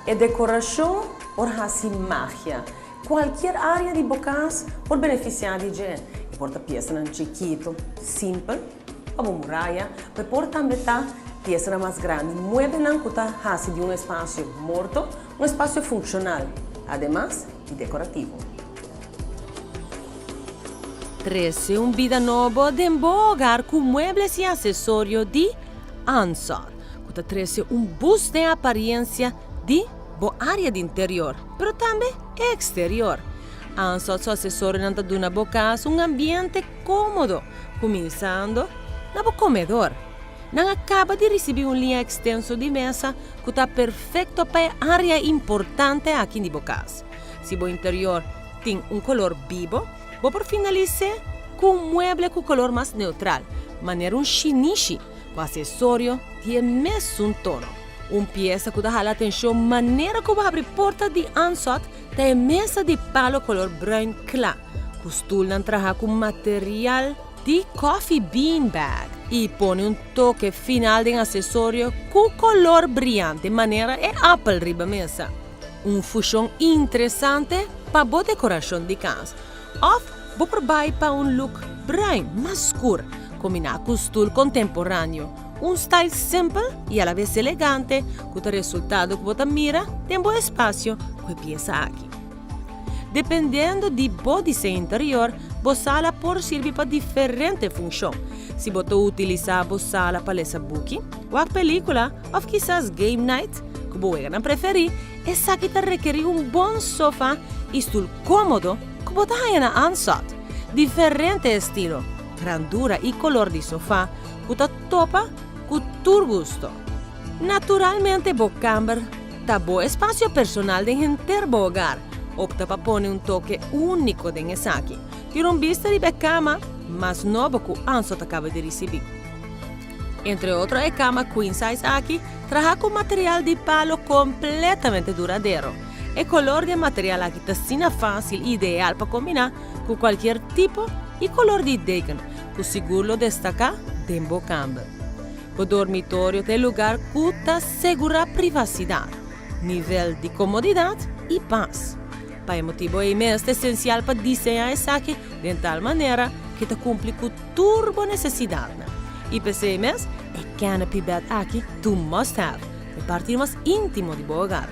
E decoracion por haci magia. Cualkier area di bo cas por beneficia di dje. E por ta piesanan chikito, simpel, pa bo muraya, pero e por tambe ta piesanan mas grandi, mueblenan cu ta haci di un espacio morto un espacio funcional, ademas di decorativo. Trece un bida nobo den bo hogar cu muebles y accesorio di Ansor, cu ta trece un boost den apariencia di bo area di interior, pero tambe e exterior. Ansor su acesorionan ta duna bo cas un ambiente cómodo, cuminsando na bo comedor. Nan a caba di ricibi un liña extenso di mesa cu ta perfecto pa e area importante aki di bo cas. Si bo interior tin un color bibo, bo por finalis'é cu un mueble cu color mas neutral, manera un shinishi cu acesorio di e mesun tono. Un piesa cu ta hala atencion manera cu bo habri porta di Ansot ta e mesa di palo color bruin cla, cu stulnan traha cu material di coffee bean bag y pone un toke final den acesorio cu color briyante manera e apel riba mesa. Un fusion interesante pa bo decoracion di cas. Of bo por bay pa un look bruin mas scur combina cu stul contemporaneo. Un style simpel y alabes elegante cu ta resultado cu bo ta mira den bo espacio cu e pieza aki. Dependiendo di bo diseño interior, bo sala por sirbi pa diferente funcion. Si bo ta utilisa bo sala pa lesa buki, wak pelicula of kisas game night cu bo weganan preferi, esaki ta rekeri un bon sofa y stul comodo cu bo ta haña na Ansot. Diferente estilo, grandura y color di sofa cu ta topa cu tur gusto. Naturalmente bo camber Ta bo espacio personal den henter bo hogar. Opta pa pone un toke unico den esaki. Tira un bista riba e cama mas nobo cu Anso ta caba di ricibi. Entre otro e cama queen size aki traha cu material di palo completamente duradero. E color di e material aki ta asina facil y ideal pa combina cu cualkier tipo y color di deken cu sigur lo destaca den bo camber. Bo dormitorio ta e lugar ku ta segurá privasidat, nivel di komodidat i pas. Pa e motibu ei mes ta esensial pa diseñá esaki den tal manera ku e ta kumpli ku tur bo nesesidatnan. I p'esei mes e canopy bed aki ta un must have, e parti mas íntimo di bo hogar.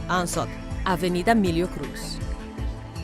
Ansot, Avenida Milio Cruz.